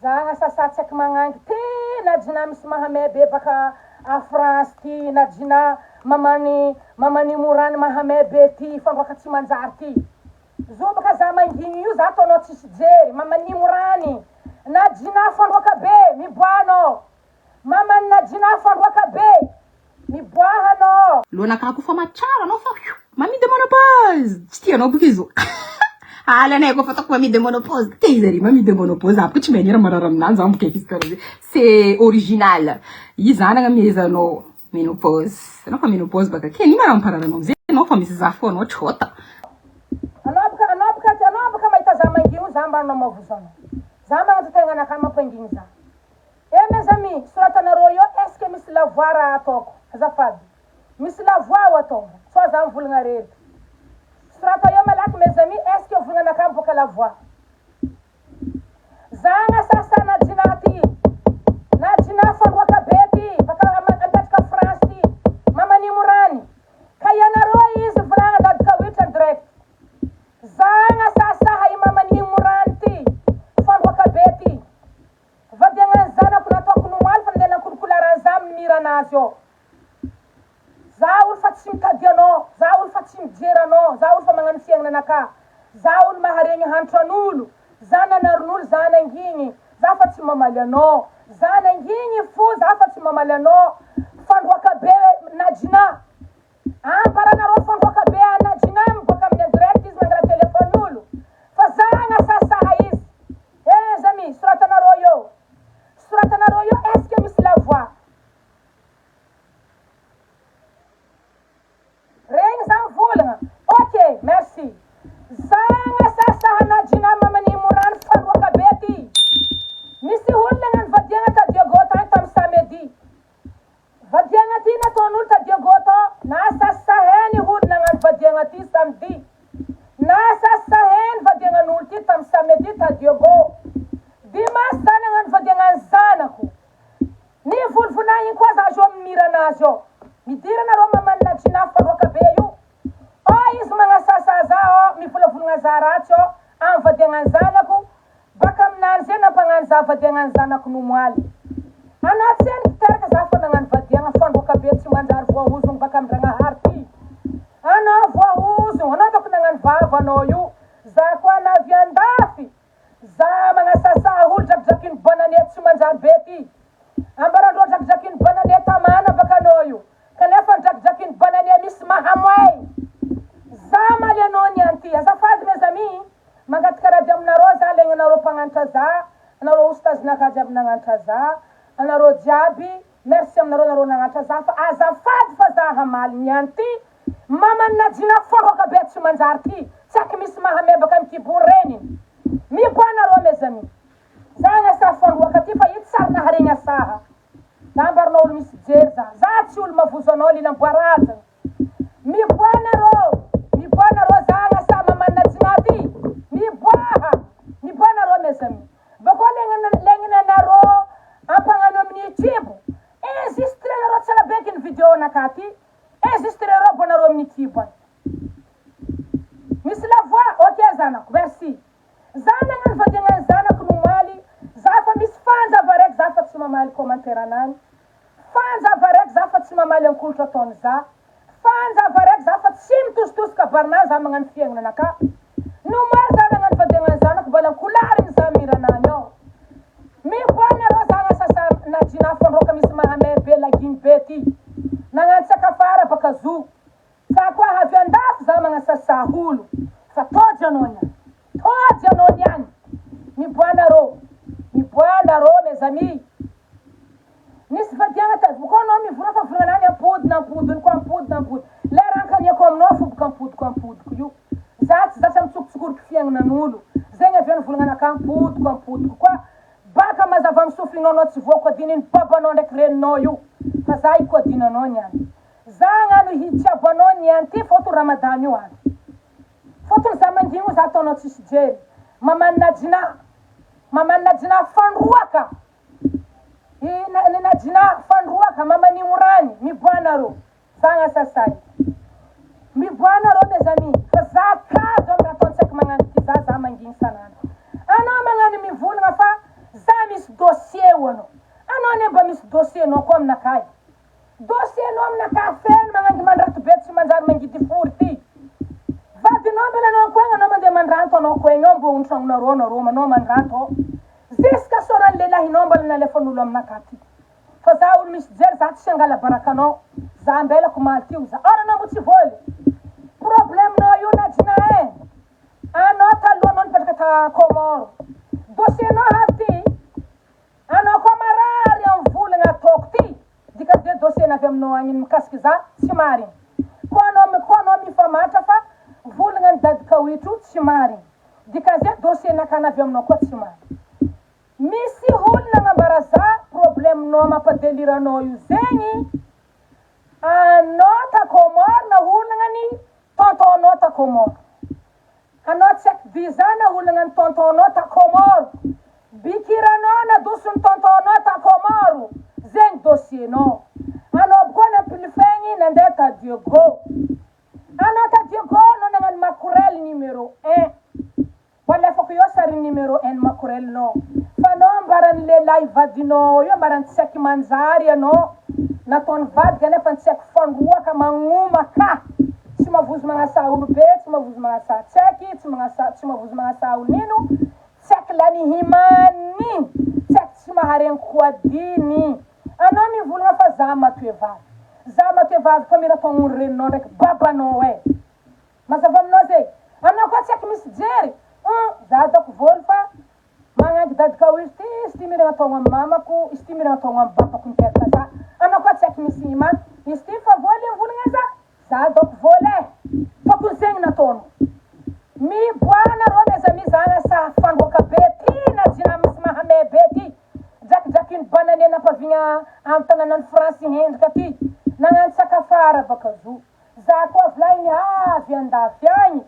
Za sasa tsy aiky magnangy ty na jina misy mahamay be baka a France ty na jina mamany mamany morany mahamay be ty fandroaka tsy manjary ty. Zo baka za mangigny io za ataonao tsisy jery mamany morany na jina fandroaka be miboaha anao mamany na jina fandroaka be miboaha anao. Lohanakahy koa fa mahatrara anao fa hio mamie de ménopause tsy tianao boka izy io halanay koa fa ataoko mamie de ménopause te izy ary mamie de ménopause za boka tsy mahay raha marary aminany za boka izy karaha zay c'est original izy zany agnamezanao ménopause anao fa ménopause baka ke nino raha mamparary anao amizay anao fa misy zafy koa anao trota. Anao boka anao boka anao boka mahita za mangigny za mba anao mavozo anao za magnantso tegnanakahy mampangigny za. Eh mes amis, soratanareo eo est ce que misy la voix raha ataoko? Azafady. Misy la voix ao ataovo, sao za mivolagna reriky. Sorata eo malaky mes amis, est ce que volagnanakahy miboaka la voix? Za agnasasa Nadjina ty, Nadjina fandroaka be ty, baka mipetraka France ty, mamanimorany. Ka ianareo izy volagna dady kawitra en direct. Za agnasasa i mamanimorany ty, fandroaka be ty. Vadiagna ny zanako nataoko nomaly fa nandeha nankolokola za amin'ny miranazy ao. Za olo fa tsy mitady anao, za olo fa tsy mijery anao, za olo fa magnano fiaignananakahy, za olo maharegny hantran'olo, za nanarin'olo, za nangigny, za fa tsy mamaly anao, za nangigny fo, za fa tsy mamaly anao, fandroaka be Najina, ambaranareo fandroaka be a Najina miboaka amin'ny en direct izy mangala telephone-n'olo, fa za agnasasaha izy. Eh les amis, soratanareo eo, soratanareo eo est ce que misy la voix? Regny za mivolagna, ok merci. Zagna sasahana Gina mamany morany fandroaka be ty. Misy olona nagnano vadiagna ta Diego tagny tamy samedi. Vadiagna ty nataon'olo ta Diego tao, nasasaheny olo nagnano vadiagna ty samedi. Nasasaheny vadiagnan'olo ty tamy samedi ta Diego. Dimanche za nagnano vadiagnan'ny zanako. Nivolivolagny koa za zo amy miranazy ao. Midira nareo mamany Najina faroaka be io. Ao izy magnasasa za ao, mivolavolagna za ratsy ao, amy vadiagnan'ny zanako. Baka aminany zay nampagnano za vadiagnan'ny zanako nomoaly. Anao tsy hainy mpiteraka za fa nagnano vadiagna fandroaka be tsy manjary voahozogno baka amin-dragnahary ty. Anao voahozogno, anao ataoko nagnano vava anao io, za koa navy andafy, za magnasasa olo drakidrakin'ny bonne année tsy manjary be ty. Ambarandreo drakidrakin'ny bonne année tamana baka anao io, kanefa ny drakidrakin'ny bonne année misy mahamoay. Za maly anao niany ty, azafady mes amis. Mangataka radio aminareo za legna anareo mpagnanatra za anareo ostazinakahy jiaby nagnanatra za anareo jiaby merci aminareo nareo nagnanatra za fa azafady fa za hamaly niany ty mamany najina foroka be tsy manjary ty tsy aky misy mahamebaka am kibon reniny miboa nareo mes amis za agnasa fandroaka ty fa io tsary naharegny asaha za ambarinao olo misy jery za za tsy olo mavozo anao lilamboarazagna Miboaha nareo! Miboaha nareo za lasa mamanina jinady! Miboaha! Miboaha nareo mes amis! Bakeo legnina nareo ampagnano amin'ny youtube, enregistré nareo tsara be ky ny video nakahy ty, enregistré reo aboanareo amin'ny youtube any. Misy la voix? Ok zanako, merci. Za nagnano vadiagnan'ny zanako nomaly, za fa misy fanjava araiky za fa tsy mamaly commentaire anany. Fanjava raiky za fa tsy mamaly ankolitra ataony za Fanjava raiky za fa tsy mitositosika barna za magnano fiaignana naka No maro za nagnano fadiagnany zanako mbola ankolariny za miranany ao Miboa nareo za agnasasa najina fandroaka misy mahamay be laginy be ty Nagnano tsakafara baka zo Sa koa avy andafy za magnasasa olo fa tojo anao niany Tojo anao niany Miboa nareo Miboa nareo mes amis Nisy vadiagna ta ko anao mivola fa volana any ampody nampodiny ko ampody nampody le raha ankaniako aminao fo boka ampodiko ampodiko io za tsy zatra mitsokotsokoriko fiaignanan'olo zegny avy eo ny volagna anakahy ampodiko ampodiko koa baka mazava am sofinao anao tsy voakodininy babanao ndraiky reninao io fa za hikodinanao niany za agnano hitsiabo anao niany ty fôtony ramadan io ary fôtony za mangigny za ataonao tsisy jery mamanina jinah mamanina jinah fandroaka I Najina fandroaka mamanimorany miboaha nareo zagna sasay miboaha nareo mes amis fa za kajo am raha ataon tsaiky magnano ty za za mangigny sanandro anao magnano mivolagna fa za misy. Dossier nao koa aminakahy. Dossier nao aminakahy feno magnangy mandrato be tsy manjary mangidy fory ty. Vadinao mbela anao ankoegna anao mandeha mandranto anao koegny ao mbô ontragnonareo nareo manao mandranto ao. Jusqu'à soran'ny lelahinao mbola nalefan'olo aminakahy ty. Fa za olo misy jery za tsy angala baraka anao. Za ambelako maly ty ho za. Or anao mbo tsy voly. Problème nao io Najina eh. Anao taloha anao nipetraka ta Comore. Dossier nao avy ty. Anao koa marary am volagna ataoko ty. Dikany zay dossier navy aminao agny ny mikasiky za tsy marigny. Koa anao koa anao mifamatra fa volagna ny dadikawitro tsy marigny. Dikany zay dossier nakana avy aminao koa tsy marigny. Misy olo nagnambara za problème nao mampadelira anao io zegny anao ta Comore naholagna ny tonton nao ta Comore. Anao tsy haiko visa naholagna ny tonton nao ta Comore. Bikiranao nadoson'ny tonton nao ta Comore. Zegny dossier nao. Anao aby koa nampilifegny nandeha ta Diego. Anao ta Diego anao nagnano makorel numéro un. Ho alefako eo sarin'ny numéro un makorel nao fa anao ambaran'ny lehilahy vadinao io ambarany tsy haiko manjary anao nataony vadika nefa tsy haiko fandroaka magnomaka tsy mavozo magnasa olo be tsy mavozo magnasa tsy haiky tsy magnasa tsy mavozo magnasa olo nino tsy haiky lany himany tsy haiky tsy maharegny koadiny anao mivolagna fa za matoe vavy za matoe vavy koa mila ataon'olo reninao ndraiky babanao eh. Mazava aminao zay? Anao koa tsy haiko misy jery? Hum za ataoko voly fa magnangy dadikao izy ty, izy ty miragna taogno amy mamako, izy ty miragna taogno amy babako niteraka za. Anao koa tsy haiko misy ima, izy ty fa voly mivolagna za, za ataoko voly eh! Tokony zegny nataonao. Miboaha nareo mes amis za lasa fandroaka be ty na jina misy mahamay be ty, drakidrakin'ny banane nampavigna amy tananan'i France hendrika ty, nagnano tsakafara baka zo. Za koa volagniny avy andafy agny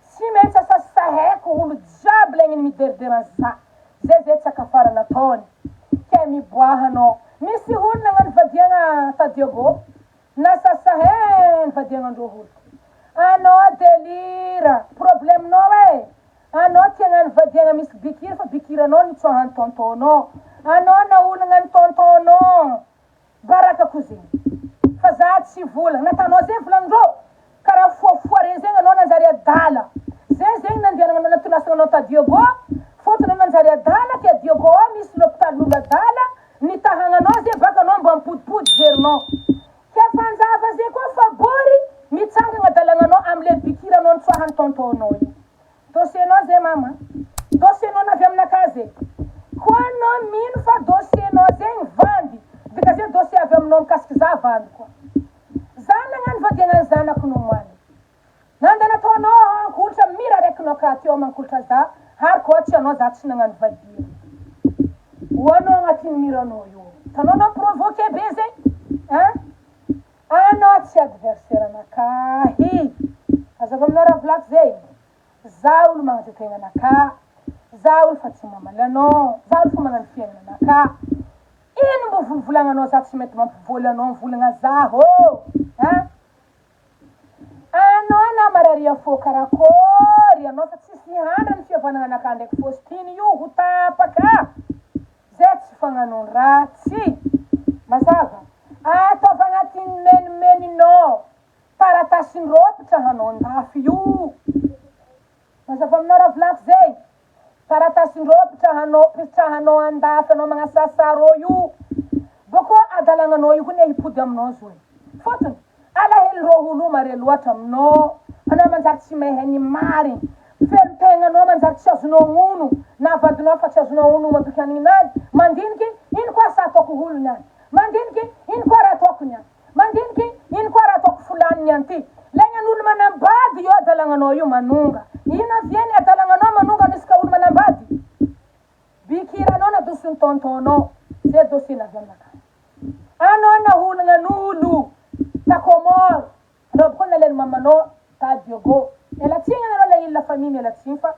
tsy maintsy asasaheko olo jiaby lagniny miderideran za zay zay tsakafara nataony ke miboaha anao misy olo nagnano vadiagna ta Diego nasasahen vadiagnandreo olo anao delira problème nao e anao tia agnano vadiagna misy bikiry fa bikiranao nitsoahan'ny tonton nao anao naolagna ny tonton nao Baraka ko zegny fa za tsy vola natanao zegny volagndreo karaha foafoare zegny anao nanjary adala zay zegny nandehananao natonasagnanao ta Diego fôtony anao nanjary adala ke Diego ao misy lopitalin'olo adala nitahagnanao zay baka anao mba mipodipody jerinao ke fanjava zay koa fa bory mitsangagna adalagnanao amle bikiranao nitsoahan'ny tonton nao igny. Dossier nao zay mama. Dossier nao navy aminakahy zay. Koa anao mino fa dossier nao zegny vandy. Dika zay dossier avy aminao mikasiky za vandy koa. Za nagnano vadiagna ny zanako no omaly. Nanda nataonao ankolitra mira araiky nao ka teo amankolitra za ary koa tsy anao za tsy nagnano vadiagna. Ho anao agnatin'ny miranao io. Tanao nao provoquer be zay. Hein? Anao tsy adversaire anakahy. Azava aminao raha volako zay. Za olo magnaja tegna anakahy. Za olo fa tsy mamaly anao. Za olo fa magnano fiaignana anakahy. Ino mbo volovolagnanao za tsy mety mampivoly anao mivolagna zaho. Hein? Anao na mararia fô karakôry anao fa tsisy handra ny fihavanagna anakahy ndraiky Faustine io ho tapaka. Zay tsy fagnano ratsy. Mazava? Ataovy agnatin'ny menimeninao taratasin-dropitra hanao andafy io. Mazava aminao raha volako zay? Taratasin-dropitra hanao pitrahanao andafy anao magnasasa rô io. Bôkô adalagnanao io koa ne hipody aminao zo e. Fôtony, alahelon'ireo olo io mare loatra aminao, anao manjary tsy mahay ny marigny, velon-tegnanao manjary tsy azonao ono, na vadinao fa tsy azonao ono mandoky anigninany, mandiniky, ino koa asa ataoko olo niany, mandiniky, ino koa raha ataoko niany, mandiniky, ino koa raha ataoko folany niany ty, lagnan'olo manambady io adalagnanao io manonga, ino aviany adalagnanao manonga misy ka olo manambady, bikiranao na doson'ny tonton-nao, zay dossier navy aminakahy. Anao naholagna an'olo ta Comore anao boko nalainy mamanao ta Diogo miala tsiny anareo la iny la famille miala tsiny fa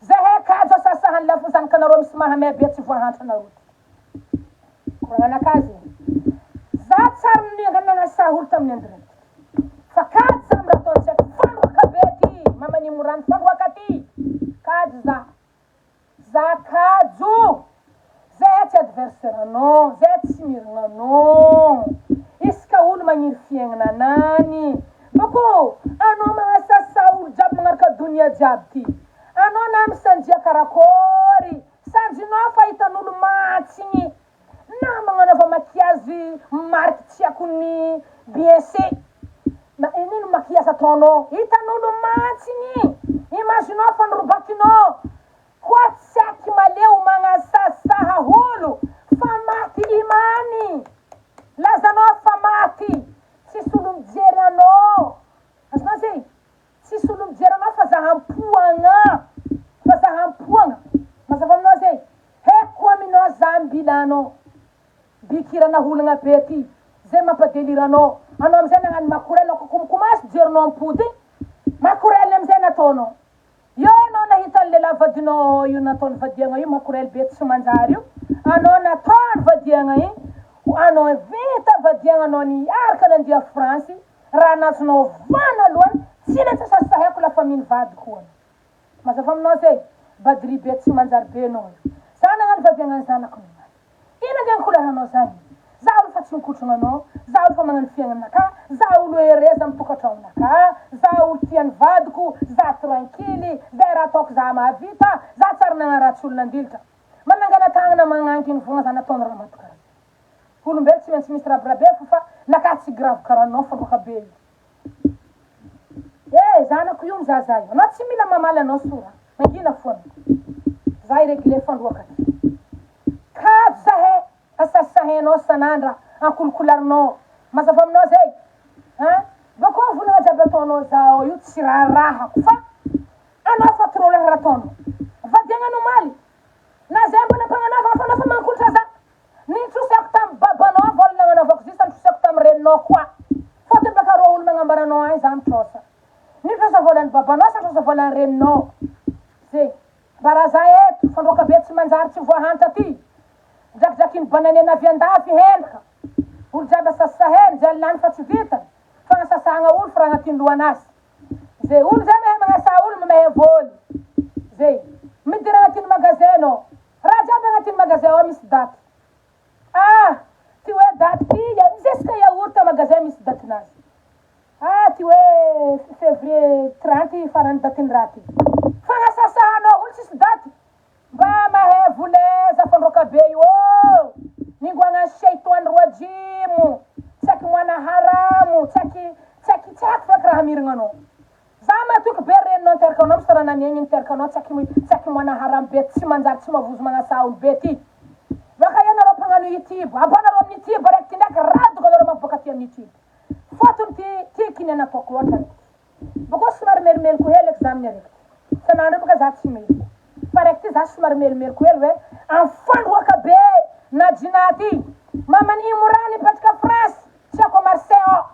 zahay kajo asasahany lafo zanakanareo misy mahamay be tsy voahantra anareo ty koragnanakahy zegny za tsary niangana nagnasaha olo tamin'ny en direct fa kajy za am raha ataony tsy haiko fandroaka be ty mamanimorany fandroaka ty kajy za za kajo zay tsy adversaire. adversaire anao, zay tsy mirina anao. Isaka olo magniry fiaignana anany. Bako anao magnasasa olo jiaby magnaraka donia jiaby ty. Anao na misanjia karakôry, sanjinao fa hitan'olo mantsigny. Na magnanaova maquillage marque tsy haiko ny BSC na ino maquillage ataonao hitan'olo mantsigny. Imaginao fa norobakinao koa tsy haiko maleo magnasasaha olo fa maty imany. Lazanao fa maty tsisy olo mijery anao. Azonao zay? Tsisy olo mijery anao fa zaham-poagna fa zaham-poagna mazava aminao zay heko aminao za mbila anao bikirana holagna be ty zay mampadelira anao anao amizay nagnano makorel anao kokomaso jerinao ampody makorel amizay nataonao eo anao nahita ny lehilahy vadinao io nataony vadiagna io makorel be tsy manjary io anao nataony vadiagna igny anao vita vadiagna anao niaraka nandia France Raha nazonao vana aloha tsy maintsy sasaheko la famille ny vadiko hono. Mazava aminao zay? Badri be tsy manjary be enao io. Za nagnano vadiagna ny zanako niany. Ino andeha nikolaranao za io? Za olo fa tsy mikotrogna anao, za olo fa magnano fiaignanaka, za olo heureuse am tokantragnonaka, za olo tia ny vadiko, za tranquille, zay raha ataoko za mahavita, za tsary nagnaratsy olo nandilitra. Manangana tagnana magnangy ny vogna za nataony ramatoa karaha zay. Olombelo tsy maintsy misy rabirabe fo fa nakahy tsy grave karaha anao fa roka be io. Eh zanako io mizaza io anao tsy mila mamaly anao soa mangina foana za hi regle fandroaka ty kajy zahay asasahenao sanandra ankolokolarinao mazava aminao zay hein bakeo volagna jiaby ataonao zao io tsy raharahako fa anao fa trop raha ataonao vadiagna nomaly na zay mbola ampagnanaovagna fa anao fa mankolotra za Nitrosako tam babanao vola nagnanaovako zista nitrosako tam reninao koa fotony baka reo olo magnambara anao agny za mitrosa nitrosa volany babanao sa nitrosa volany reninao ze bara za eto fandroaka be tsy manjary tsy voahantra ty drakidrakiny banane avy andafy hendrika olo jiaby asasaheny ze lany fa tsy vitany fagnasasahagna olo fa raha agnatin'ny lohanazy ze olo zay mahay magnasa olo mahay voly ze midira agnatin'ny magasin anao Raha jiaby agnatin'ny magasin ao misy daty. Ah! Ty hoe daty ty jusqu'à yaourt magasin misy daty-nazy. Ah! Ty hoe février 30 farany datin'ny raha ty. Fagnasasahanao olo tsisy daty. Mba mahay voleza fandroaka be io ô! Ningoagnan'ny sheitoany roajimo, tsy haiko moana haramo, tsy haiko tsy haiko tsy haiko feky raha mirigna anao. Za matoky be reninao niteraka anao misaora nanegny niteraka anao tsy aky tsy aky moana haram be tsy manjary tsy mavozo magnasa olo be ty baka ianareo mpagnano youtube ampanareo amin'ny youtube araiky ty ndraiky radoko anareo mampiboaka aty amin'ny youtube fotony ty ty kiniana ataoko loatra araiky ty boko somary melomeloko hely eky za amin'ny araiky ty sanandro io boka za tsy meloko fa araiky ty za somary melomeloko hely hoe amfandroaka be na ty mamany imora nipetraka France tsy ako Marseille ao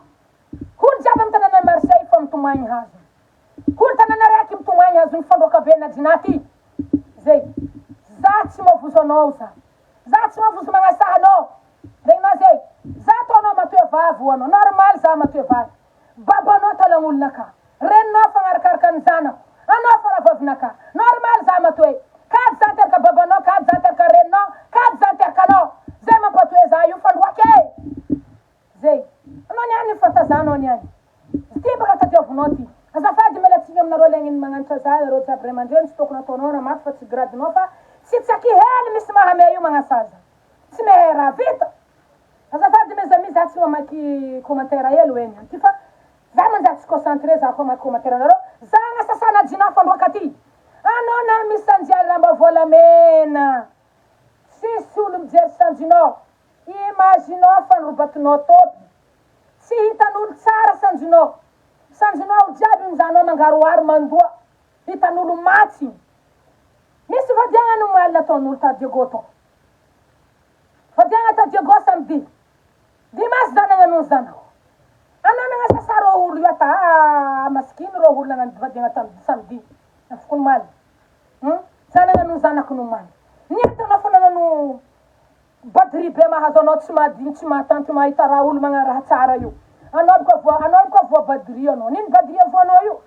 Olo jiaby amy tanànan'i Marseille fa mitomagny hazony. Olo tanàna raiky mitomagny hazony fandroaka be na jinaty. Zay. Za tsy mavozo anao za. Za tsy mavozo magnasaha anao. Regninao zay. Za ataonao matoe vavy ho anao. Normal za matoe vavy. Babanao talagn'olonakahy. Reninao fagnarakaraka ny zanako. Anao faravavinakahy. Normal za matoe. Kady za niteraka babanao, kady za niteraka reninao, kady za niteraka anao. Zay mampatoe za io fandroaka e. Zay. Anao niany ny fantazanao niany. Zty baka tadiavinao ty. Azafady miala tsiny aminareo le agny magnanatra za nareo jiaby ray aman-dreny tsy tokony ataonao raha maty fa tsy gradinao fa tsy tsaky hely misy mahamay io magnasaza. Tsy mehay raha vita. Azafady mes amis za tsy mamaky commentaire hely hoe niany ty fa za manjary tsy concentré za koa mamaky commentaire nareo. Za agnasasana jinà fandroaka ty. Anao na misy anjialy lamba volamena. Tsisy olo mijery sanjinao. Imaginao fa norobatinao tôpy tsy hitan'olo tsara sanjinao sanjinao olo jiaby mizahanao mangaroharo mandoa hitan'olo maty igny misy vadiagna ny omaly nataon'olo ta Diego tao vadiagna ta Diego samedi dimanche za nagnano ny zanako anao nagnasasa rô olo io ata masikiny rô olo nagnano vadiagna tam samedi afoko omaly hum za nagnano ny zanako ny omaly ny ataonao fa nagnano Badri be mahazo anao tsy mahadigny tsy mahatanty mahita raha olo magnano raha tsara io anao boka voa anao boka voa badri anao nino badri avoanao io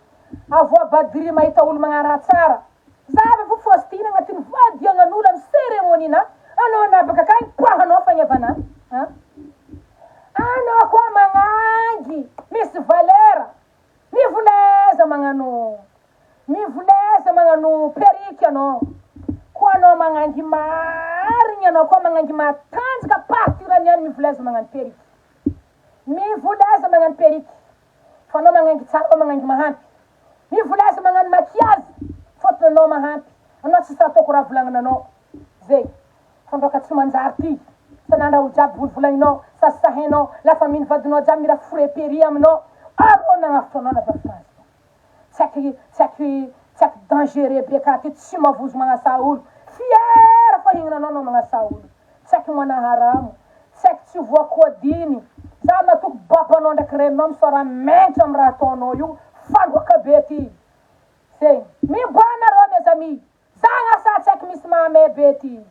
avoa badri mahita olo magnano raha tsara za avy fo faustina agnatin'ny vadiagnan'olo amy ceremonie na anao nabaka akagny poahanao. Rariny anao koa magnangy matanjaka partir niany mivolaiza magnano perruque. Mivolaiza magnano perruque. Fa anao magnangy tsara anao magnangy mahampy. Mivolaiza magnano maquillage fôtony anao mahampy. Anao tsisy raha ataoko raha volagnina anao. Zay. Fandroaka tsy manjary ty. Sanandra olo jiaby volovolagninao, sasasahainao, la famille ny vadinao jiaby mira freperie aminao. Arô nagnavotra anao navy a France. Tsy haiko tsy haiko tsy haiko dangereux be karaha ty tsy mavozo magnasa olo. Fier fa hihinana anao anao magnasa olo. Tsy haiko manaharamo. Tsy haiko tsy voakoadiny. Za matoky babanao ndraiky reninao misaora mentra am raha ataonao io. Fandroaka be ty. Zegny. Miboaha nareo mes amis. Za agnasa tsy haiko misy mahamay be ty.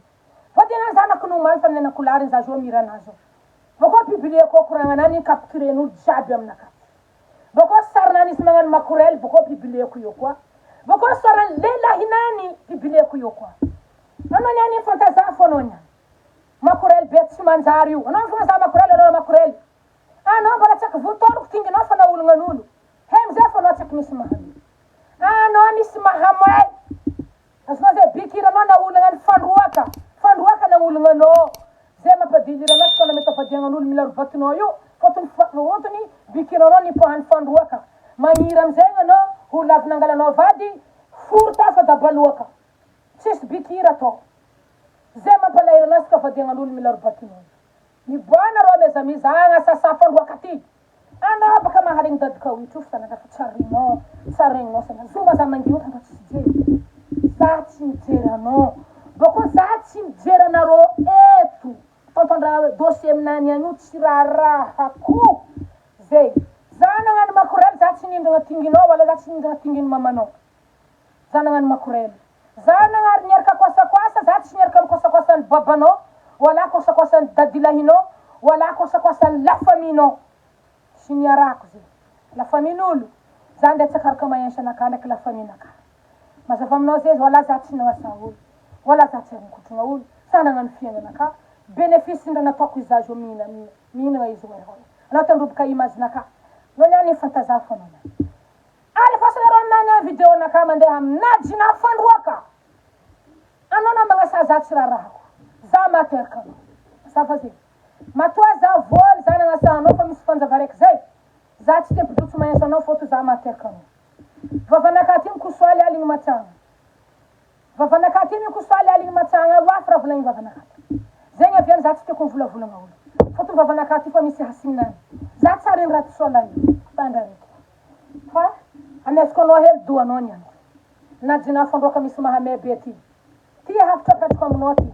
Vao tegna zanako no omaly fa nenako lariny za zo mira anazy. Vao koa publier ko koragnanany igny capturen'olo jiaby aminakahy. Bôkô sarinany izy magnano makorel bôkô piblieko io koa. Bôkô sarany lelahinany piblieko io koa. Anao niany fantaza fô anao niany. Makorel be tsy manjary io. Anao mifona za makorel anao makorel. Anao mbola tsaky votoroko tinginao fa naolognan'olo. He amizay fô anao tsaky misy mahamay. Anao misy mahamay. Azonao zay bikira anao naolagna ny fandroaka. Fandroaka naolagna anao. Zay mampadilira anao tsy kona mety avadiagnan'olo mila robatinao io. Fotony fotony bikira anao nipoahan'ny fandroaka. Magniry amizay anao ho lavy nangalanao vady foro tao fa dabaloaka. Tsisy bikira atao. Zay mampalahelo anao isaka vadiagnan'olo mila robatinao io. Miboaha nareo mes amis za agnasasa fandroaka ty. Anao baka maharegny dadikaoitro io fa fa tsy regninao tsy regninao sana zoma za mangiotra mba tsy hijery za tsy mijery anao bako za tsy mijery anareo eto tonton dossier aminany agny io tsy raharahako zay za nagnano makorely za tsy nindragna tinginao wala za tsy nindragna tinginy mamanao za nagnano makorely za nagnary niaraka koasakoasa za tsy niaraka mikosakoasan'ny babanao wala kosakoasan'ny dadilahinao wala kosakoasan'ny la famille-nao Tsy niarahako ze la famille n'olo za nde tsakaraka mahensa anakahy ndraiky la famille nakahy mazava aminao ze wala za tsy nagnasa olo wala za tsy arikotrogna olo za nagnano fiaignanakahy benefice ndra nataoko iza zo mihina mihinagna izy oe oe anao tandroboka image nakahy nao niany fantaza fo anao niany alefaso nareo aminah niany video nakahy mandeha aminah jinah fandroaka anao na magnasa za tsy rarahako za materaka anao mazava ze. Matoa za voly za nagnasa anao fa misy fanjava raiky zay, za tsy te mpijotso mahenso anao fôto za materaka anao. Vavanakahy ty mikosoaly aligny matsagna. Vavanakahy ty mikosoaly aligny matsagna io afo raha volagniny vavanakahy ty. Zegny aviany za tsy tiako mivolavolagna olo. Fôtony vavanakahy ty fa misy hasigninany. Za tsy haregny raha ty soa lahy io. Mpandra raiky. Fa amezako anao hely dohanao niany. Na jinafo fandroaka misy mahamay be ty. Ty hafatra apetrako aminao ty.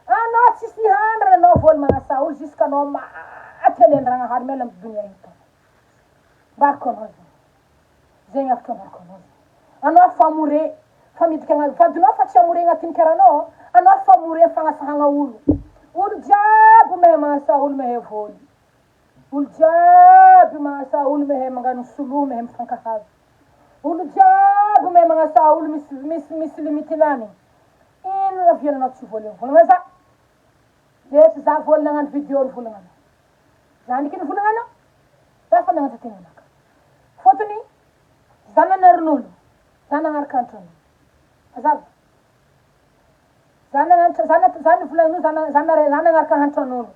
Anao tsisy handrana anao voly magnasa olo jusque anao maty alen-dragnahary miala amty donia eto. Ambarako anao zegny. Zegny hafatra ambarako anao zegny. Anao famore fa midika agna vadinao fa tsy amore agnatin'ny karanao. Anao famore fagnasahagna olo. Olo jiaby mahay magnasa olo mahay voly. Olo jiaby magnasa olo mahay magnano soloho mahay mifankahazo. Olo jiaby mahay magnasa olo misy misy misy limite nany. Ino raha viananao tsy voaly mivolagna za? Mety za voaly nagnano video nivolagna anao. Za ndriky nivolagna anao? Za fa nagnatra tegna anaka. Fôtony za nanarin'olo, za nagnaraka antran'olo. Mazava? Za nagnantra za nat za nivolagna an'olo za za nare za nagnaraka antran'olo.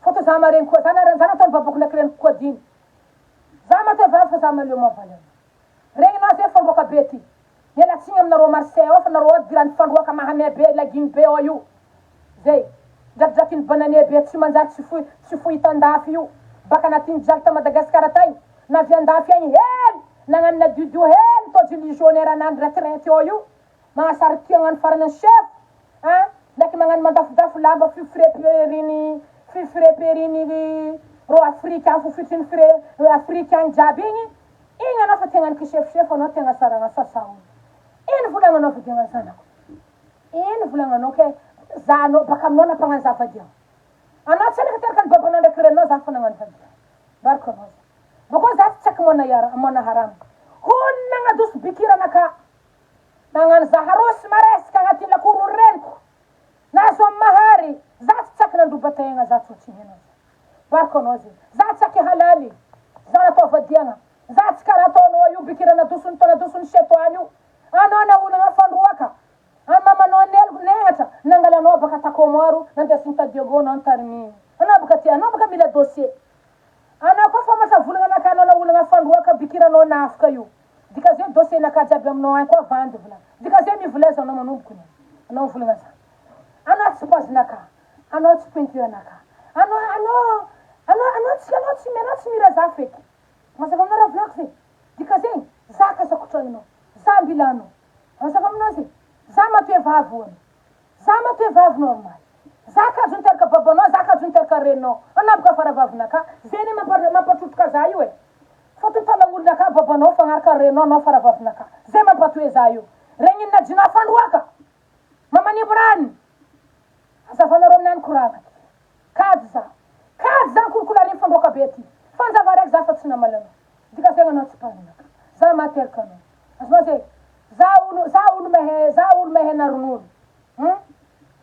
Fôtony za maregny koa za nare za nataon'ny babako ndraiky reniko koa dimy. Za matoa vavy fa za maleo mahavaly anao. Regninao zay fandroaka be ty. Miala tsiny aminareo Marseille ao fa nareo ao dirany fandroaka mahamay be laguine be ao io. Zay. Drakidrakin'ny bananier be tsy manjary tsy foy tsy foy hita andafy io. Baka anatin'ny jaly ta Madagascar tagny na avy andafy agny hely nagnano nadiodio hely tojo legionnaire anany retraite ao io. Magnasary tia hagnano farany ny chef a! Ndraiky magnano mandafodafo lamba fifreperiny fifreperiny reo Afrika agny fofotry fre Afrika agny jiaby igny, igny anao fa te hagnano kisefosefo anao te hagnasaragna sasa olo. Ino volagnanao vadiagna zanako? Ino volagnanao ke za anao baka aminao nampagnano za vadiagna? Anao tsy alaka teraka ny babanao ndraiky reninao za fa nagnano vadiagna. Baraka anao za. Bôkô za tsy tsaky môna môna haramo. Hono nagnadoso bikira anakahy. Nagnano zaharosy maresaka agnatin'ny lakoro ny reniko. Nahazo am mahary, za tsy tsaky nandroba tegna za tsy ohatry ny za. Bariko anao zegny. Za tsaky halaly. Za natao vadiagna. Za tsy karaha ataonao io bikira nadoson'ny tao nadoson'ny setoany io. Anao naolagna fandroaka. An mamanao neloko nehatra nangalanao baka ta Comore nandesigny ta Diego anao nitarimigny. Anao baka ty anao baka mila dossier. Anao koa famatra volagna anakahy anao naolagna fandroaka bikiranao nafika io. Dika zay dossier nakahy jiaby aminao agny koa vandy volagny. Dika zay mivoleza anao manomboko ny anao mivolagna zany. Anao tsy paozinakahy. Anao tsy pointure anakahy. Anao anao anao anao tsy anao tsy anao tsy mira za feky. Mazava aminao raha volako zay? Dika zegny za kasako tragnonao. Za mbila anao. Mazava aminao zay? Za matoe vavy hono. Za matoe vavy normal. Za kajo niteraka babanao, za kajo niteraka reninao. Anao boka faravavinakahy. Zay anie mampa mampatrotroka za io e. Fotony taolagn'olonakahy babanao fagnaraka reninao anao faravavinakahy. Zay mampatoe za io. Regny najinà fandroaka. Mamanimbo rano. Azavanareo aminany koragna ty. Kajy za. Kajy za nikolokolo fandroaka be ty. Fanjava raiky za fa tsy namaly anao. Dika zegny anao tsy mpanonaka. Za materaka anao. Azonao zegny? Za olo za olo mehe za olo mehena ronono. Hum?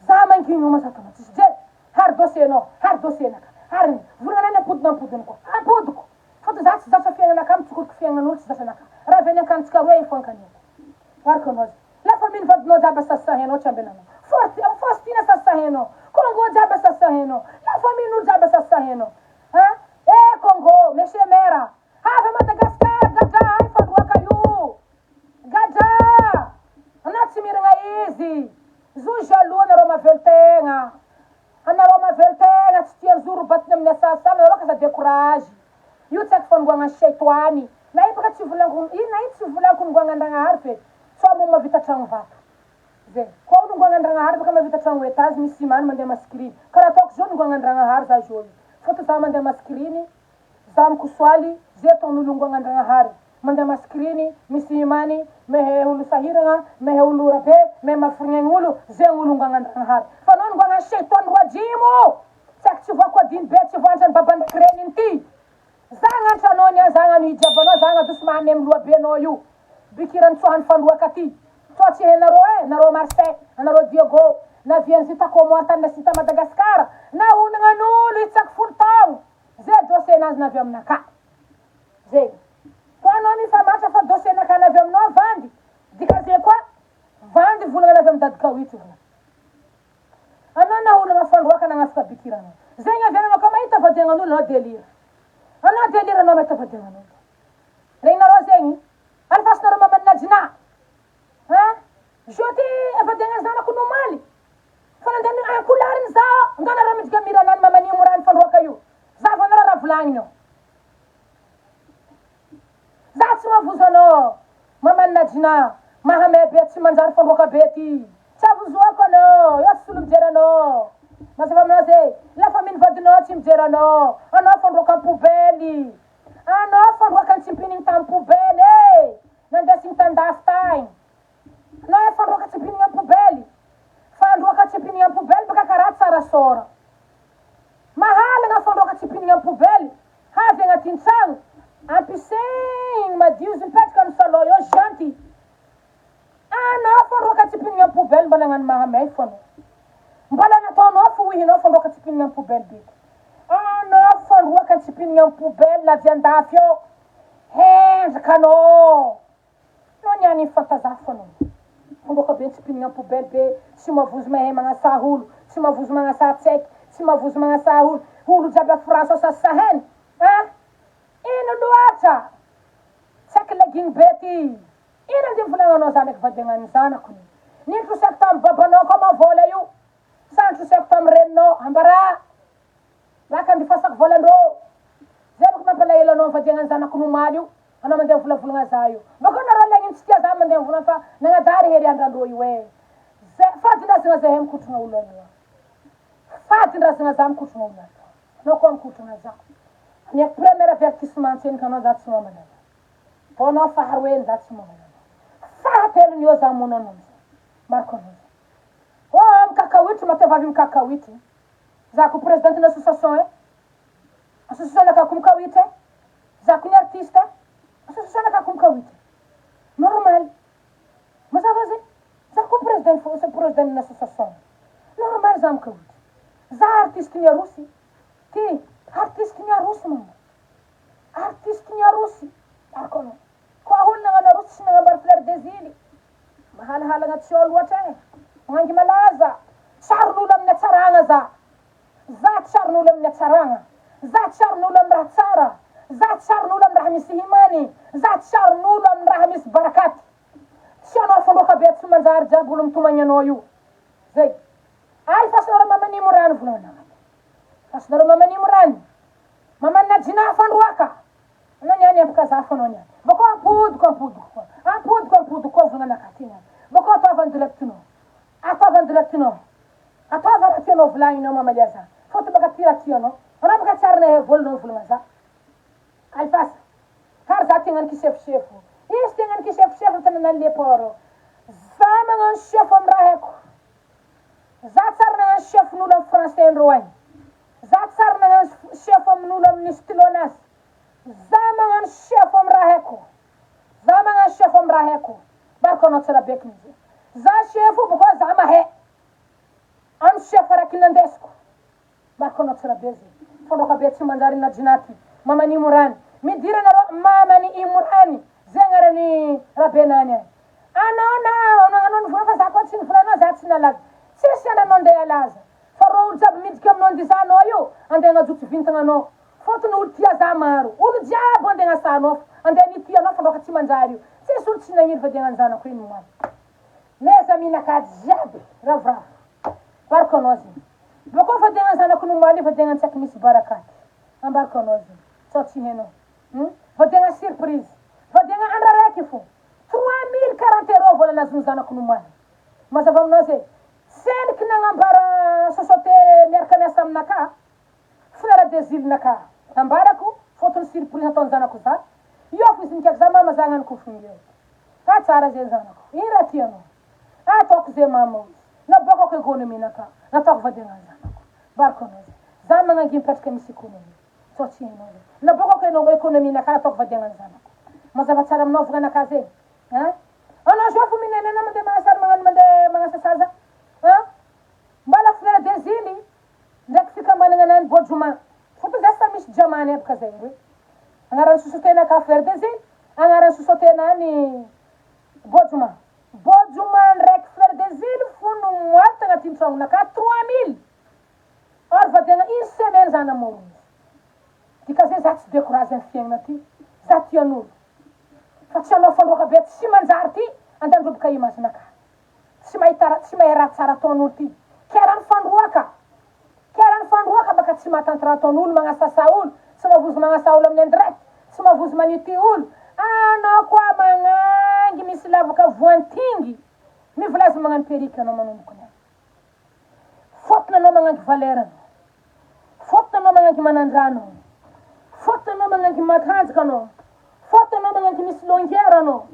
Za mangigny io mazaka anao tsisy jery. Ary dossier nao, ary dossier naka. Ary ny volana anay nampodina ampodiny koa. Ampodiko. Fôtony za tsy zatra fiaignanaka mitsokoroky fiaignan'olo tsy zatra naka. Raha avy any ankanintsika roe io fo ankaniko. Araka anao zay. La famille vadinao jiaby asasahenao tsy ambenanao. Forte Faustina asasahenao. Congo jiaby asasahenao. La famille n'olo jiaby asasahenao. Hein? Eh Congo, monsieur maire. Avy a Madagascar gadra any fandroaka io. Gadra! Anao tsy miragna izy. Zo jaloux anareo mavelon-tegna. Anareo mavelon-tegna tsy tian'ny zo robatiny amin'ny asasa anareo ka aza décourage. Io tsy haiko fanongoagna shaitoany. Na io baka tsy volanko io na io tsy volanko nongoagnan-dragnahary fe tsao moa mahavita tragno vato. Zay. Koa nongoagnan-dragnahary baka mahavita tragno étage misy ciment mandeha masikiriny. Karaha ataoko zao nongoagnan-dragnahary za zao io. Fôtony za mandeha masikiriny, za mikosoaly, zay ataon'olo nongoagnan-dragnahary. Mandeha masikiriny, misy imany, mehe olo sahiragna, mehe olo rabe, mehe mahaforognegn'olo, zay olo nongoagnan-dragnahary. Fa anao nongoagnan shaitoany roajimo! Tsy haiko tsy voako adino be tsy voanjany baba ndraiky reniny ty. Za agnantra anao niany za agnano hijab anao za agnadoso mahamemy loha be anao io. Bikira nitsoahany fandroaka ty. Toa tsy hainareo eh, nareo Marseille, anareo Diego, na vian'ny ta Comores tany na ta Madagascar, na onagnan'olo itsaky folo taogno. Ze dossier nazy navy aminakahy. Zegny. Koa anao mifamatra fa dossier nakahy navy aminao vandy. Dika ze koa vandy volagna navy amy dadikao io volagna. Anao na olagna fandroaka nagnafika bikiranao. Zegny avy anao ka mahita vadiagnan'olo anao delire. Anao delire anao mahita vadiagnan'olo. Regninareo zegny? Alefasinareo maman'i Najina. Hein? Jeté vadiagnan'ny zanako nomaly. Fa nandeha ny ankolariny zaho. Nga nareo midika miranany maman'io morany fandroaka io. Zahavanareo raha volagniny eo. Za tsy mavozo anao maman Najina mahamay be tsy manjary fandroaka be ty tsy avozoako anao eo tsy olo mijery anao mazava aminao zay la famille vadinao tsy mijery anao anao fandroaka am poubelle anao fandroaka ntsimpinigny tam poubelle e nandesigny tandafy tagny anao e fandroaka tsimpinigny am poubelle fandroaka tsimpinigny am poubelle baka karaha tsara sora Mahalagna fandroaka tsipinigny am poubelle havy agnatin tragno ampisehigny madio izy mipetraka am salon eo gentil anao fandroaka tsipinigny am poubelle mbola agnano mahamay fo anao mbola nataonao fo ohinao fandroaka tsipinigny am poubelle beky anao fandroaka tsipinigny am poubelle avy andafy eo hendraka anao. Nao niany fantazaho anao. Fomba be tsy mpinigna poubelle be, tsy mavozo mahay magnasaha olo, tsy mavozo magnasaha tsaiky, tsy mavozo magnasaha olo, olo jiaby a France ao sasaheny ah! Ino loatra? Tsaiky legging be ty. Ino andeha volagnanao za ndraiky vadiagnan'ny zanako ny. Nitrosako tamy babanao koa ma vola io. Sa nitrosako tamy reninao, ambarà. Laka andifasako volan-drô. Zay bôka mampalahelo anao mivadiagna ny zanako nomaly io, anao mandeha mivolavolagna za io. Bôka nareo lagniny tsy tia za mandeha mivolagna fa nagnadary hery andran-drô io e. Zay, fadin-drazagna zahay mikotrogna olo aloha. Fadin-drazagna za mikotrogna olo aloha. Anao koa mikotrogna za. Amiako premier avertissement tsendriky anao za tsy momba anao. Vao anao faharoe za tsy momba anao. Fahatelony eo za mono anao amizay. Mariko anao zay. Oh, mikakaoitry, matevavy mikakaoitry. Za ko president ny association eh. Association naka ko mikawitra eh. Za ko ny artiste eh. Association naka ko mikawitra. Normal. Mazava zay. Za ko president president ny association. Normal za mikawitra. Za artiste ny arosy. Ty artiste ny arosy mama. Artiste ny arosy. Araka anao. Koa ahoana nagnano arosy tsy nagnambary fleur des îles. Mahalahalagna tsy ao loatra eh. Magnangy malaza. Tsaron'olo amin'ny hatsaragna za. Za tsaron'olo amin'ny hatsaragna. Za tsaron'olo amin'ny raha tsara. Za tsaron'olo amin'ny raha misy himany. Za tsaron'olo amin'ny raha misy barakaty. Tsy anao fandroaka be tsy manjary jiaby olo mitomagny anao io. Zay. Ay fasinareo mamanimo rano volagninao. Fasinareo mamanimo rano. Mamanina jinà fandroaka. Anao niany empaka za fo anao niany. Bakao ampodiko ampodiko koa. Ampodiko ampodiko koa volagna ty niany. Bakao ataova ny direct nao. Ataova ny direct nao. Ataova raha tianao volagninao mamalia za. Fôtony baka ty raha tianao. Anao baka tsy ary nahay vola anao mivolagna za. Alifasa. Kary za te hagnano kisefosefo. Izy te hagnano kisefosefo am tanànan'i Le Port. Za magnano sefo am raha haiko. Za tsy ary nagnano sefon'olo am français ndreo agny. Za tsy ary nagnano sefo amin'olo amin'ny stylo-nazy. Za magnano sefo am raha haiko. Za magnano sefo am raha haiko. Baraka anao tsara beky mihitsy. Za sefo bôka za mahay. Ano sefo araiky nandesiko. Baraka anao tsara be zay. Fandroaka be tsy manjary na jinaty. Mamany Imorany. Midira nareo Mamany Imorany. Zay agnarany Rabenany agny. Anao na anao nivola fa za koa tsy nivola anao za tsy nalaza. Tsisy andro anao ndeha halaza. Fa reo olo jiaby miditra aminao andiza anao io andeha agnajotso vintagna anao. Fotony olo tia za maro. Olo jiaby andeha agnasa anao fo. Andeha nitia anao fandroaka tsy manjary io. Tsisy olo tsy nagniry vadiagna ny zanako iny moa. Mes amis naka jiaby ravoravo. Ambarako anao zegny. Bakeo vadiagna ny zanako nomaly io vadiagna tsy haiko misy barakaty. Ambarako anao zegny. Sao tsy hainao. Hum. Vadiagna surprise. Vadiagna andro araiky fo. 3040 euros vola nazon'ny zanako nomaly. Mazava aminao zegny. Tsendriky nagnambara société miaraka miasa aminakahy, frère des îles nakahy. Ambarako, fôtony surprise nataony zanako za. Io fo izy nikaiky za mama za hagnano kofigny eo. Ah tsara ze zanako. Ino raha tianao? Ah ataoko ze mama hoy izy. Naboakako économie nakahy. Nataoko vadiagna zanako. Ambarako anao zay. Za magnangy mipetraka misy économie. Sao tsy hainao zay. Naboakako économie nakahy nataoko vadiagna zanako. Mazava tsara aminao volanakahy zegny. Hein? Anao zao fo minene anao mandeha magnasary magnano mandeha magnasa saza hein? Mbala fleur des îles ndraiky fikambanagna anany Bojoma. Fotony zay samy misy diamant aby ka zay roe. Agnaran'ny société naka fleur des îles, agnaran'ny société nany Bojoma. Bojoma ndraiky fleur des îles fo no moaly tagnatin'ny tragnonaka 3000. Or vadiagna une semaine za namorogno izy. Dika zay za tsy découragé amin'ny fiaignana ty. Za tian'olo. Fa tsy hanao fandroaka be tsy manjary ty andandroboka image-naka. Tsy mahita raha tsy mahay raha tsara ataon'olo ty. Kera ny fandroaka. Kera ny fandroaka baka tsy mahatanty raha ataon'olo magnasasa olo, tsy mavozo magnasa olo amin'ny en direct, tsy mavozo manity olo. Anao koa magnangy misy lavaka voantingy. Mivolaza magnano perruque anao manomboka niany. Fôtony anao magnangy valeur anao. Fôtony anao magnangy manandrano anao. Fôtony anao magnangy matanjaka anao. Fôtony anao magnangy misy longueur anao.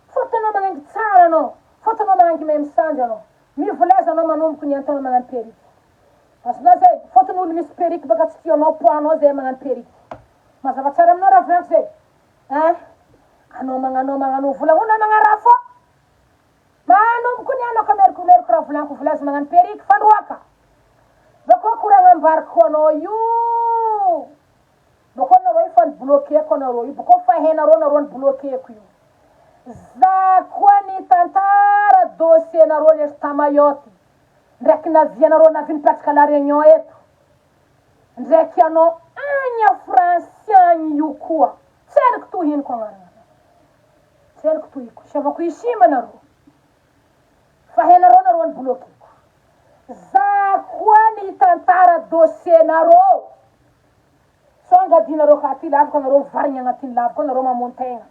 Fôtony anao magnangy tsara anao. Fôtony anao magnangy mahay misangy anao. Mivoleza anao manomboka ny antaona magnano perruque. Azonao zay? Fôtony olo misy perruque baka tsy tianao poids anao zay magnano perruque. Mazava tsara aminao raha volaniko zay? Hein? Anao magnanao magnano volagno magnaraha fô. Manomboka ny anao ka meriko meriko raha volaniko volazy magnano perruque fandroaka. Bakeo koragna ambariko anao io. Bakeo nareo io fa ni-bloqueko anareo io. Bakeo fa hainareo nareo ni-bloqueko io. Za koa nitantara dossier nareo lery ta Mayotte. Ndraiky navianareo navy nipetraka la Réunion eto. Ndraiky anao agny a France agny io koa. Tsendriky tohiniko agnarana. Tseniko tohiko. Isiavako isima nareo. Fa hainareo nareo ny bloqueko. Za koa nitantara dossier nareo. Sao angadinareo ka aty lavaka nareo mivarigny agnatin'ny lavaka ao nareo mamono tegna.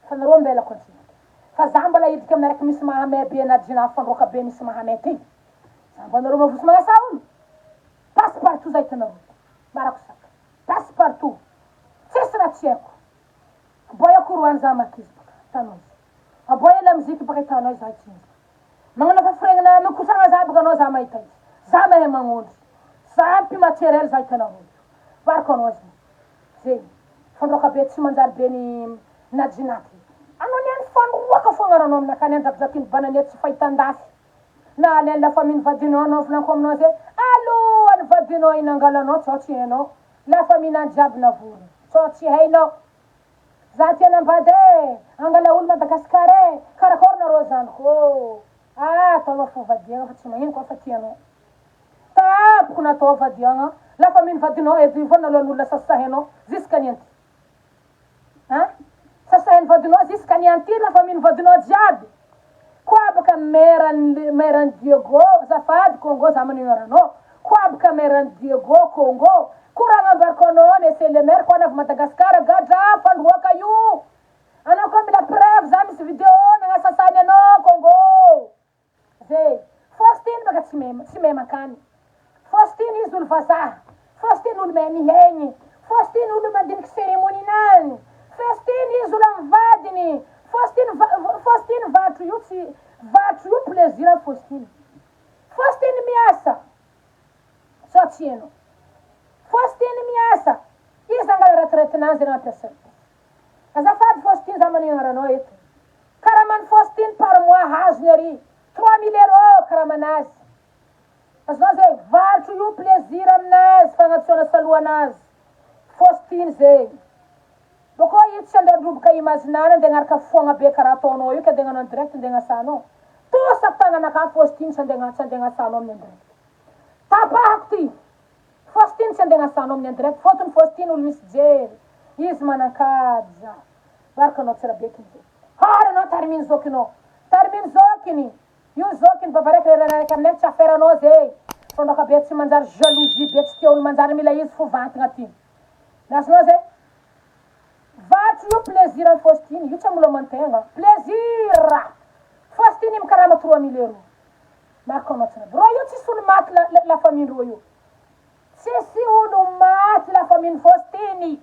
Fa nareo ambelako antsika. Fa za mbola hiditra amin'ny araiky misy mahamay be na jinà fandroaka be misy mahamay ty. Za mba nareo mavozo magnasa olo. Passe partout za hitanareo. Barako saka. Passe partout. Tsisy raha tsy haiko. Aboy akory hoany za makizy baka hitanao izy. Aboy la musique baka hitanao izy za tsinjoko. Magnano fafiregnana mikotragna za baka anao za mahita izy. Za mahay magnondry. Za ampy matériel za hitanareo io. Variko anao zegny. Zegny. Fandroaka be tsy manjary be ny najinaty. Anao niany fandroaka fogna ranao aminakahy niany drakidrakin'ny bananier tsy fahitan-dafy. Na alain'ny la famille ny vadinao anao volaniko aminao zegny. Alohan'ny vadinao iny angalanao tsao tsy hainao. La famille nany jiaby navoriny. Tsao tsy hainao. Za tia anambady e! Angala olo Madagascar e! Karakôry nareo zandriko ô! Ah ataova fo vadiagna fa tsy magnino koa fa tianao. Tapoko natao vadiagna la famille ny vadinao eto io foana alohan'olona sasahinao jusqu'à nianty. Hein? Sasahin'ny vadinao jusqu'à nianty la famille ny vadinao jiaby. Koa baka mère mère ny Diego azafady Congo za maneho aranao. Koa baka mère ny Diego Congo. Koragna ambarako anao monsieur le maire koa anavy Madagascar gadra fandroaka io. Anao koa mila preuve za misy video nagnasasany anao Congo. Zay. Faustine baka tsy mahay tsy mahay mankany. Faustine izy olo vazaha. Faustine olo mahay mihegny. Faustine olo mandiniky cérémonie nany. Faustine izy olo amy vadiny. Faustine Faustine vatro io tsy vatro io plaisir amy Faustine. Faustine miasa. Sao tsy hainao. Faustine miasa. Izy angala retraite nazy raha ampiasainy. Azafady Faustine za manegna agnaranao eto. Karaman'i Faustine par mois azony ary 3000 euros karamanazy. Azonao zay? Varotro io plaisir aminazy fagnantsoana saloanazy. Faustine zegny. Bôkô io tsy andeha androboka image-nany andeha agnaraka foagna be karaha ataonao io ke andeha agnano en direct andeha agnasanao. Tosako tagnanakahy Faustine tsy andeha tsy andeha agnasanao amin'ny en direct. Tapahako ty. Faustine tsy andeha agnasanao amin'ny en direct fôtony Faustine olo misy jery izy manankaja baraka anao tsara be kiny zay hary anao tariminy zokinao tariminy zokiny io zokiny baba raiky reraka raiky aminay tsy affaire anao zay fandroaka be tsy manjary jalousie be tsy tia olo manjary mila izy fo vantagna ty azonao zay vatro io plaisir an'i Faustine io tsy amolo amantegna plaisir Faustine mikarama 3000 euros Marco anao tsara be rô io tsisy olo maty la la famille ndrô io tsisy olo maty la famille Faustine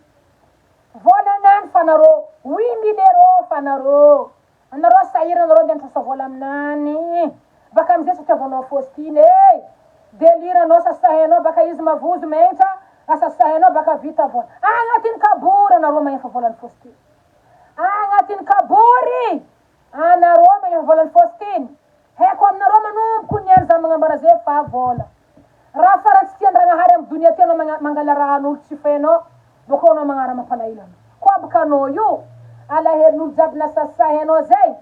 vola nany fa narô 8000 euros fa narô anareo sahirana nareo ndeha nitrosa vola aminany baka amizay tsy fitiavanao Faustine e delire anao sasahenao baka izy mavozo mentra asasahenao baka vita vola agnatin'ny kabory anareo magnefa volan'i Faustine agnatin'ny kabory anareo magnefa volan'i Faustine Haiko aminareo manomboko niany za magnambara ze fa vola. Raha farany tsy tiandragnahary am donia ty anao mangala raha an'olo tsy fenao bokeo anao magnara mampalahelo anao. Koa boka anao io alahelon'olo jiaby nasasahy anao zay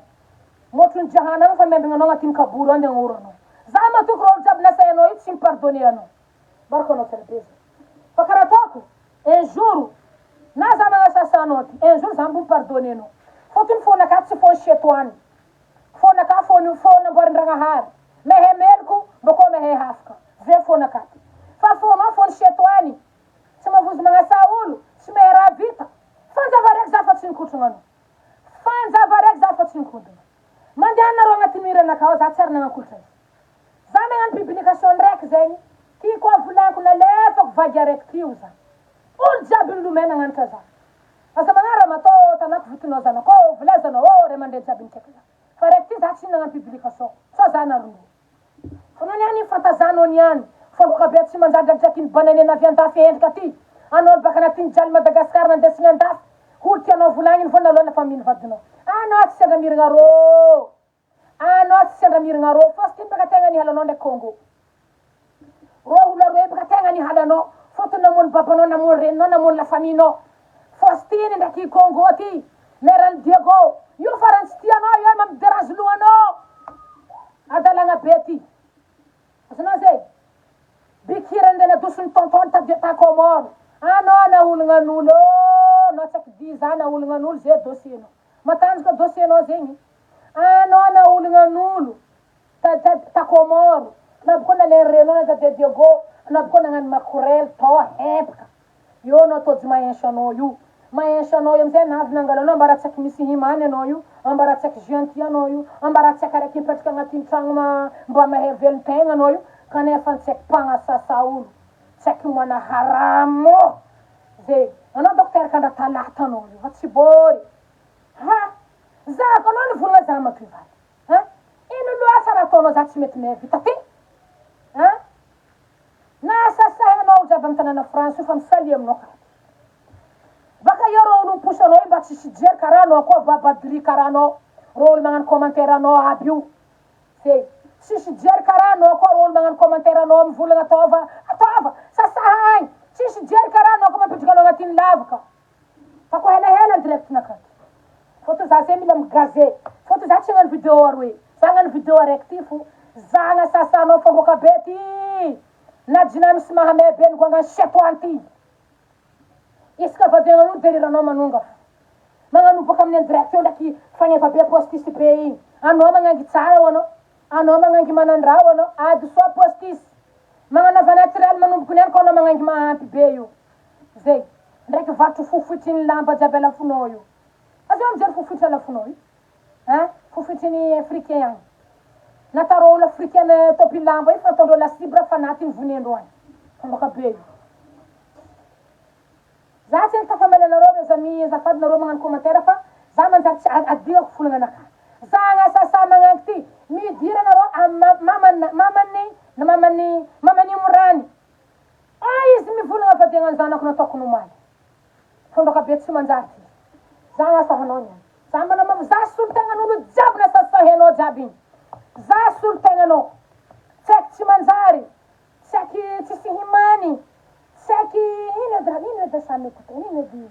motro ny jahanama fa miambigna anao agnatin'ny kabory ao andeha agnoro anao. Za matoky raha olo jiaby nasahy anao io tsy mi pardonner anao. Baraka anao tsara be zay. Fa karaha ataoko un jour na za magnasasa anao ty un jour za mbo mi pardonner anao. Fotony fonakahy tsy fon chetoany. Fona ka fony fo namboarin-dragnahary mehe meloko boko mehe hafaka ze fona ka ty fa fonao fony setoany tsy mavozo magnasa olo tsy mehe raha vita fanjava raiky za fa tsy nikotrogna anao fanjava raiky za fa tsy nikodogna mandehana nareo agnatin'ny hiranakahy ao za tsy ary nagnakolotra izy za nagnano publication raiky zegny ty koa volaniko nalefako vague araiky ty ho za olo jiaby nilomay nagnanatra za Aza magnara matô tanako votinao zanako ô volazanao ô ray aman-dreny jiaby nikaiky za fa raiky ty za tsy nagnano publication sao za narondro fa anao niany fantazanao niany fandroka be tsy manjary drakidraky ny banane avy andafy endrika aty anao baka anatin'ny jaly Madagascar nandesigny andafy olo tianao volagniny vao naloha lafa mino vadinao anao tsy sendra miragna rô Anao tsy sendra mirigna rô fôstiny baka tegna nihalanao ndraiky Congo rô olo aroe baka tegna nihalanao fôtony namono babanao namono reninao namono la famille nao fôstiny ndraiky Congo ty meran'i Diego io farany tsy tianao io mampi derange lohanao adalagna be ty azonao zay bikira nde nadoson'ny tonton ta ta Comore anao naolognan'olo ô nao tsy aiky visa naolognan'olo ze dossier nao Matanjaka dossier nao zegny. Anao na olognan'olo ta ta ta Comore anao boko nalainy renao na ta de Diego anao boko nagnano makorel tao hempaka eo anao tojo mahenso anao io mahenso anao io amizay navy nangala anao ambara tsy aiky misy himany anao io ambara tsy aiky gentil anao io ambara tsy aiky araiky mipetraka agnatin'ny tragno ma mba mahay velon-tegna anao io kanefa tsy aiky mpagnasasa olo tsy aiky moana haramo Ze anao doko teraka andra talata anao io fa tsy bory ha za ko anao nivolagna za mampivady ha ino loatra raha ataonao za tsy mety mihavita ty ha na sasahy anao jiaby amy tanàna France io fa misalia aminao karaha ty baka eo reo olo miposy anao io mba tsisy jery karaha anao koa babadry karaha anao reo olo magnano commentaire anao aby io Ze tsisy jery karaha anao koa olo magnano commentaire anao mivolagna ataova ataova sasaha agny tsisy jery karaha anao koa mampidriky anao agnatin'ny lavaka fa ko helahela ny direct nakahy fôtony za zay mila mi gaze fôtony za tsy hagnano video aroe za. hagnano video araiky ty fo za agnasasanao fandroaka be ty na jina misy mahamay be ny goangany chetoan ty isaka vadiagnan'olo deliranao manonga fo magnano boaka amin'ny en direct eo ndraiky fagneva be postisy be igny anao magnangy tsara ho anao anao magnangy manandraha ho anao adosoa postisy magnanaova naturel manomboko niany ko anao magnangy mahampy be io zay ndraiky vatro fofoitry ny lamba jiaby alafonao io azao mijery fofoitry alafonao io Hein fofoitry ny africain agny. Natarô olo africain tôpy lamba io fa nataondreo lasibra fanatiny vonendreo agny. Fandroka be io. Za tsy tafamely anareo mes amis azafady nareo magnano commentaire fa za manjary tsy adignako volagna anakahy. Za agnasasa magnangy ty midira nareo am maman maman'ny na maman'ny maman'i Morany. Ah izy mivolagna fa de gnan'ny zanako nataoko nomaly. Fandroka be tsy manjary ty. Za agnasa hanao niany. Za mba namam za solontegnan'olo jiaby nasasahenao jiaby igny. Za solontegnanao. Tsy haiky tsy manjary, tsy haiky tsisy himany, tsy haiky ino edy raha ino edy samy mety atao ino edy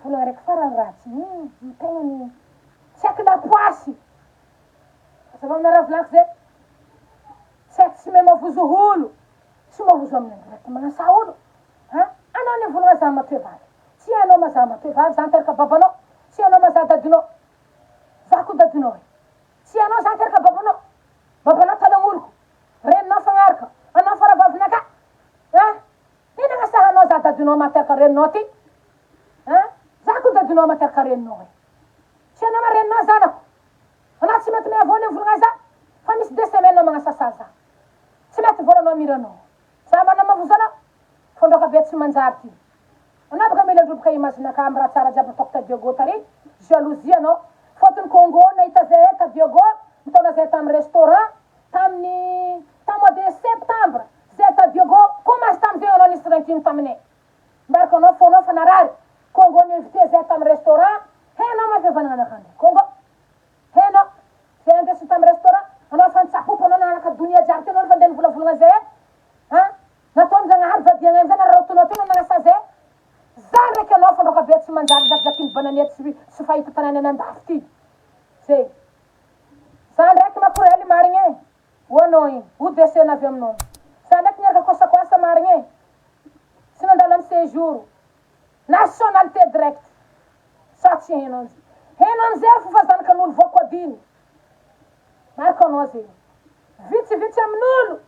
volagna raiky farany ratsy iny ny tegnany tsy haiky lapoasy. Azava aminareo volaniko zay. Tsy haiky tsy mahay mavozo olo, tsy mavozo amin'ny andro raiky magnasa olo. Ha? Anao nivolagna za matoe vavy. Tsy hainao ma za matoe vavy, za niteraka babanao. Tsy hainao ma za dadinao. Za ko dadinao e. Tsy hainao za niteraka babanao. Babanao talagn'oloko. Reninao fagnaraka. Anao faravavinaka. Ha? Ino agnasahanao za dadinao materaka reninao ty? Ha? Za ko dadinao materaka reninao e. Tsy hainao ma reninao zanako. Anao tsy mety miavoa nivolagna za. Fa misy deux semaines magnasasa za. Tsy mety volanao miranao. Za manamavo zanako. Fandroaka be tsy manjary ty. Anao baka mila androboka image-naka am raha tsara jiaby ataoko ta Diego tary, jalousie anao. Fotony Congo nahita zahay ta Diego, nitaona zahay tam restaurant taminy tam mois de septembre zahay ta Diego, commence tam zegny anao nisy rancune taminay. Mbarako anao fonao fa narary, Congo ni invité zahay tam restaurant, hainao ma fihavanagna anakahy ndray Congo. Hainao, zahay andesiny tam restaurant, anao fa nitsapopo anao nanaraka donia jiaby teo anao fa ndeha nivolavolagna zahay. Ha? Nataon Zagnahary vadiagna amizay nararaotinao teo no nagnasazy e! Za ndraiky anao fandroaka be tsy manjary zakizakin'ny bananier tsy tsy fahita tanàna any andafy ty. Zay. Za ndraiky makorely marigny e! Ho anao igny. Ho desena avy aminao. Za ndraiky niaraka kosakoasa marigny e! Tsy nandalo amy séjour. Nationalité direct. Sa tsy hainao amizay. Hainao amizay fo fa zanakan'olo voako adino. Mariko anao zegny. Vitsivitsy amin'olo.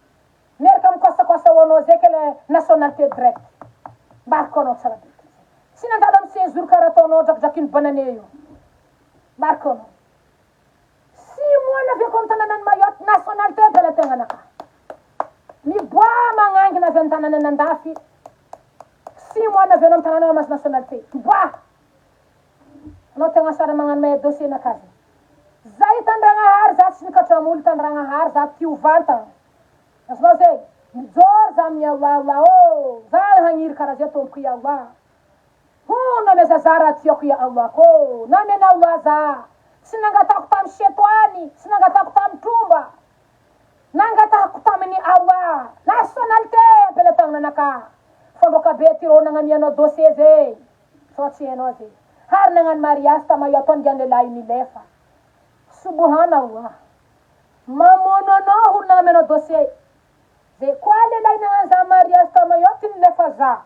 Miaraka mikoasakoasa ho anao zay kele nationalité direct. Mariko anao tsara be. Tsy nandalo am séjour kara ataonao drakidrakin'ny banane io. Mariko anao. Six mois naviako am tanànan'i Mayotte, nationalité am-pelategnanakahy. Miboaha magnangina avy am tanànan'Andafy. Six mois navianao am tanàna mahazo nationalité. Miboaha. Anao tegna sara magnano mahay dossier nakahy zay. Za hitandragnahary za tsy nikatramolo hitandragnahary za tia ho vantagna. Azonao zay? Mijoro za amin'ny Allah Allah ô! Za hagniry karaha zay tompoko ya Allah. Hono nameza za raha tiako ya Allah kô! Namena Allah za! Tsy nangatahako tamy shetoany, tsy nangatahako tamy tromba. Nangatahako taminy Allah. Nationalité ampelatagnananakahy. Fandroaka be ty rô nagnamianao dossier zay. Sao tsy hainao zay. Ary nagnano mariage ta Mayotte ao ngian'ny lehilahy nilefa. Subuhanallah. Mamono anao olo nagnameno dossier. Zay koa lehilahy nagnano za mariage ta Mayotte nilefa za.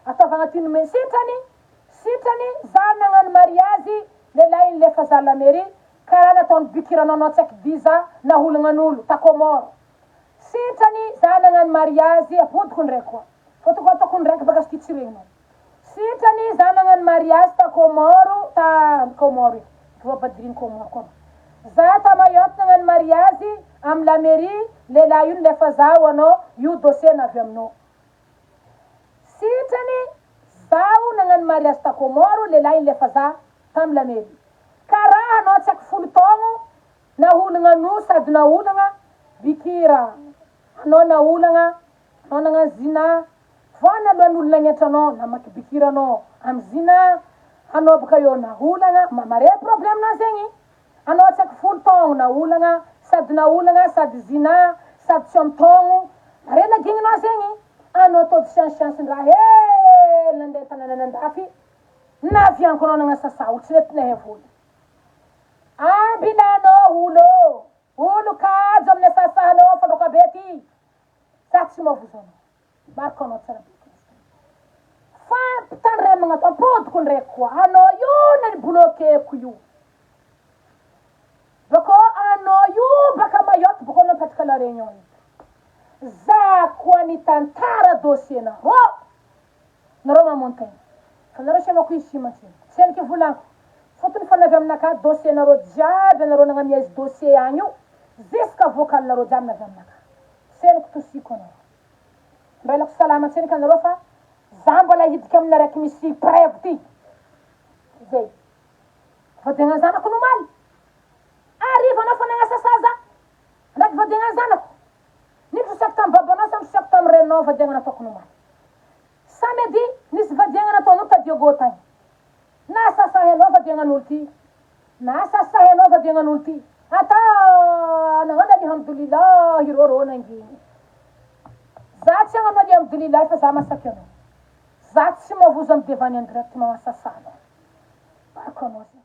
Ataovy agnatin'ny me sitrany sitrany za nagnano mariage lehilahy nilefa za la mairie karaha nataony bikiranao anao tsy haiko dix ans naholagnan'olo ta Comore. Sitrany za nagnano mariage apodiko ndraiky koa. Fa tokony ataoko ndraiky baka sy ty tsy regninao. Sitrany za nagnano mariage ta Comore ta Comore voabadiriny Comore koa za ta Mayotte nagnano mariage amy la mairie lehilahy io nilefa za ho anao io dossier navy aminao sitrany zaho nagnano mariage ta Comore lehilahy nilefa za tamy la mairie karaha anao tsy haiko folo taogno naholagna anao sady naholagna bikira anao naholagna anao nagnano zina Foana aloha ny olona ngetra anao namaky bikira anao am zina anao boka eo naholagna ma mare problème nao zegny anao tsy aky folo taogno naholagna sady naholagna sady zina sady tsy am taogno mare lagignanao zegny anao tody siansiansin draha hely nandeha tanàna andafy navianko anao nagnasasa olo tsy nety nahay vola ambilanao olo. Olo kajo amin'ny asasahanao fandroka be ty. Za tsy mavozo anao. Mariko anao tsara be ty. Fampitandremagna atao ampodiko ndraiky koa. Anao io na ny bloquer-ko io. Bakô anao io baka Mayotte bakô anao mipetraka La Réunion io. Za koa nitantara dossier-nareo. Nareo mamono tegna. Fa nareo semako izy tsy mantsina. Tsendriky volaniko. Fotony fa navy aminakahy dossier nareo jiaby anareo nagnamia izy dossier agny io jusqu'à vocal nareo jiaby navy aminakahy. Tseniko tosiko anareo. Mbelako salama tsendriky anareo fa za mbola hiditra aminy araiky misy preuve ty. Zay. Vadiagna zanako nomaly. Hariva anao fa nagnasa saza. Ndraiky vadiagna zanako. Nitrosako tamy babanao sa nitrosako tamy reninao vadiagna nataoko nomaly. Samedi, nisy vadiagna nataonao ta Diogo tagny. Na sasahy anao vadiagnan'olo ty, na sasahy anao vadiagnan'olo ty. Ata nagnano alihamdoulillahi rô rô nangigny. Za tsy hagnano alihamdoulillahi fa za masaky anao. Za tsy mavozo am devant en direct magnasasa anao. Barako anao zegny.